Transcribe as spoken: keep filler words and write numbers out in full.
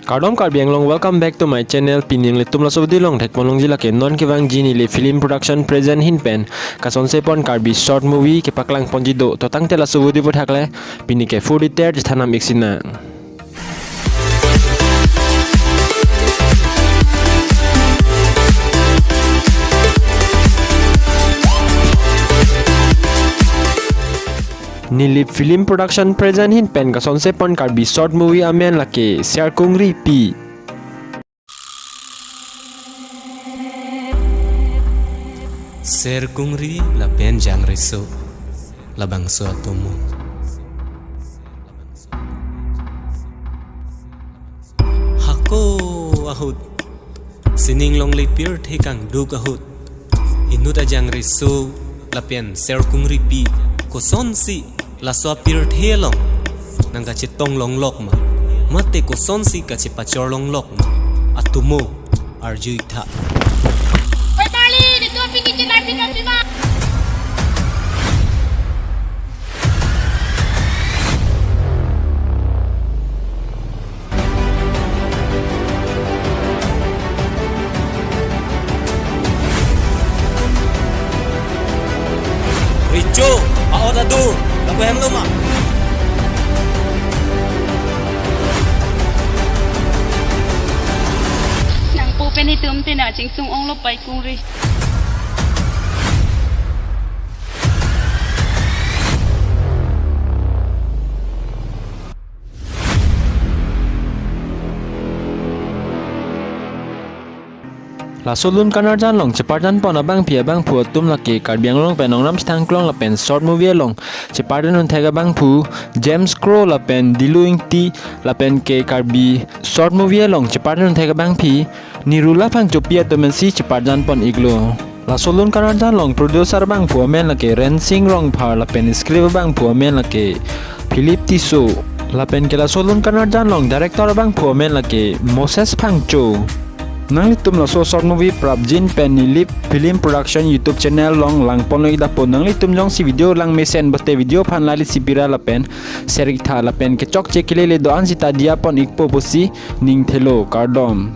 Kardom Karbi Anglong, welcome back to my channel. Pini nanglitum laso video along thekpon longji lake non kevangji Nilip Film Production present ahin pen kasonse pon Karbi short movie kepaklang ponji do. To tangte laso video aphuthak le pini ke full detail chethan nang ik sinang. Nilip Film Production present ahin pen kasonse pon Karbi short movie amen lake Serkungripi. Serkungri lapen jangreso labangso atomo. Hako ahut, sining longle pirthe kangduk ahut, inut ajangreso lapen Serkungripi kosonsi laso apirthe along nangkachetong longlok ma, mate kosonsi kachepachor longlok ma, atomo arju ik tha. Oi, Charlie, di tu api kitchen api na sima. Richo, a-ot adur, lapu hemlo ma. Nangpo pen itum te nangchingsung onglo pai kungri. Laso lun kanarjan along cheparjan pon abangpi abangphu atum lake Karbi Anglong pen Ongnam Chithang Klong lapen short movie along cheparjan un thek abangphu James Kro lapen Dilu Ingti lapen ke Karbi short movie along cheparjan un thek abangpi Nirula Phangchopi atum pensi cheparjan pon iklo. Laso lun kanarjan along producer abangphu amen lake Rensing Rongphar lapen script abangphu amen lake Philip Tisso. Lapen ke laso lun kanarjan along director abangphu amen lake Moses Phangcho. Nanglitum laso short movie prapjin pen Nilip Film Production YouTube channel along lang ponlo ik da po. Nanglitum jongsi video lang mesen pote video aphan like si pira lapen share ik tha lapen kechokche kelele do-an sita diya pon ikpo pusi ning thelo, kardom.